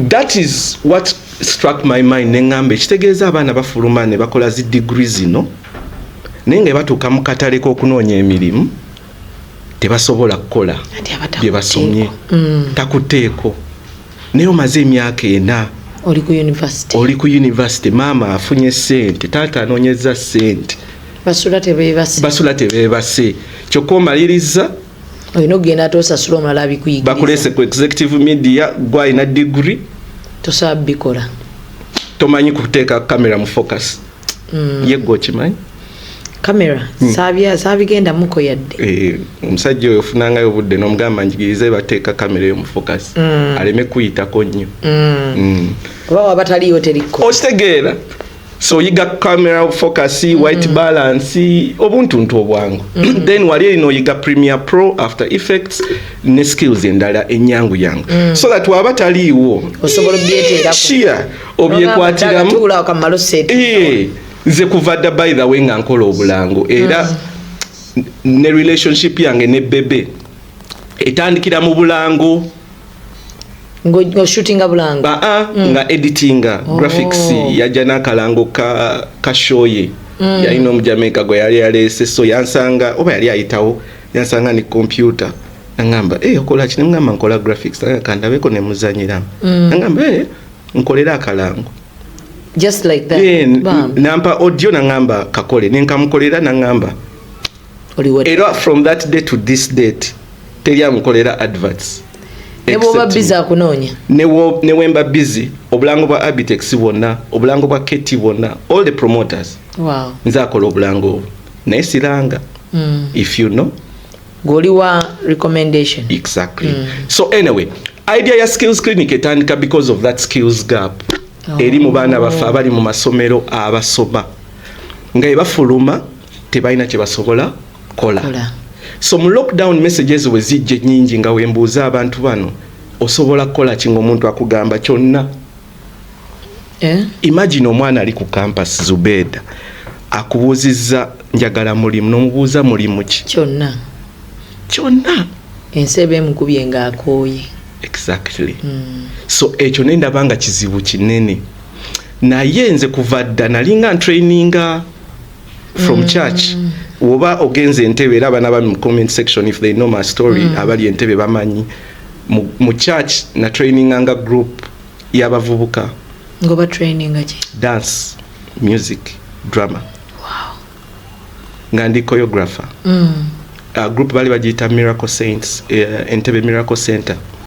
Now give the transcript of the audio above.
That is what struck my mind. Neŋŋamba, ekitegeeza abaana bafuluma ne bakola zi degree zino, naye nga batuuka mu katale k'okunoonya emirimu, tebasobola kukola Anti aba bye basomye. Takuteeko, naye omaze emyaka 4 oli ku university. Oli ku university, maama afunye sente, taata anoonyeza sente. Basula tebeebase. Basula tebeebase, kyokka omaliriza. Olina okugenda ate osasula omulala abikuyigiriza. Bakulese ku Executive Media, gwalina degree. Tosobola bikola. Tomanyi kuteeka kamera mu focus. Ye gwe okimanyi. Kamera saabigendamuko yadde. Eh, omusajja oyo ofunangayo obudde n'omugamba, "Njigirize bateeka kamera eyo mu focus," aleme kuyitako nnyo. Oba waba taliyo terikko. Okitegeera? So oyiga camera focus, white balance, obuntuntu obwangu. Then wali erina oyiga Premiere Pro, After Effects ne skills endala enyangu yangu, so that waba taliiwo osobola obyeteerako. Shia obyekwatiramu. Tuula okamala oseeti. Eh, nze kuva dda, by the way, nga nkola obulango, era ne relationship yange ne Bebe etandikira mu bulango. Ng'oshootinga bulango? Aa, nga editinga graphics. Yajja n'akalango ka show ye. Yalina Omujamaica gwe yali yaleese, so yansanga oba yali ayitawo, yansanga ne computer, naŋŋamba, "Hey, okola ki?" Nemugamba, "Nkola graphics." Nagamba, "Kandabeko." Nemuzanyiramu. Naŋŋamba, "Hey, nkolera akalango." Just like that? Yeah, Bam. nampa audio, naŋŋamba, "Kakole." Nenkamukolera, naŋŋamba Oli wa era from that day to this date teri amukolera adverts Ne bw'oba except busy me. Akunoonya. Ne wemba busy, obulango bwa Abitex bwonna, obulango bwa KT bwonna, all the promoters, nze akola obulango obwo, naye siranga. If you know. Gw'oli wa recommendation. Exactly. So anyway, idea ya skills clinic etandika because of that skills gap eri mu baana baffe abali mu masomero abasoma, nga ebafuluma tebalina kye basobola kola. Kola. So mu lockdown, messages we zijja nyingi nga wembuuza abantu bano, "Osobola kukola ki?" Nga omuntu akugamba kyonna. Eh? Imagine omwana ali ku campus, Zubeda, akubuuzizza, "Njagala mulimu." N'omubuuza, "Mulimu ki?" Kyonna. Kyonna. Ensi eba emukubye ng'akooye. Exactly. So ekyo nendaba nga kizibu kinene, naye nze kuva dda nalinga ntraininga from church. Woba ogenze Entebe, era abaana bami mu comment section, if they know my story, abali Entebe bamanyi, mu church na traininganga group y'abavubuka. Ng'oba traininga ki? Dance, music, drama. Nga ndi choreographer. Group bali bagiyita Miracle Saints, Entebe Miracle Center.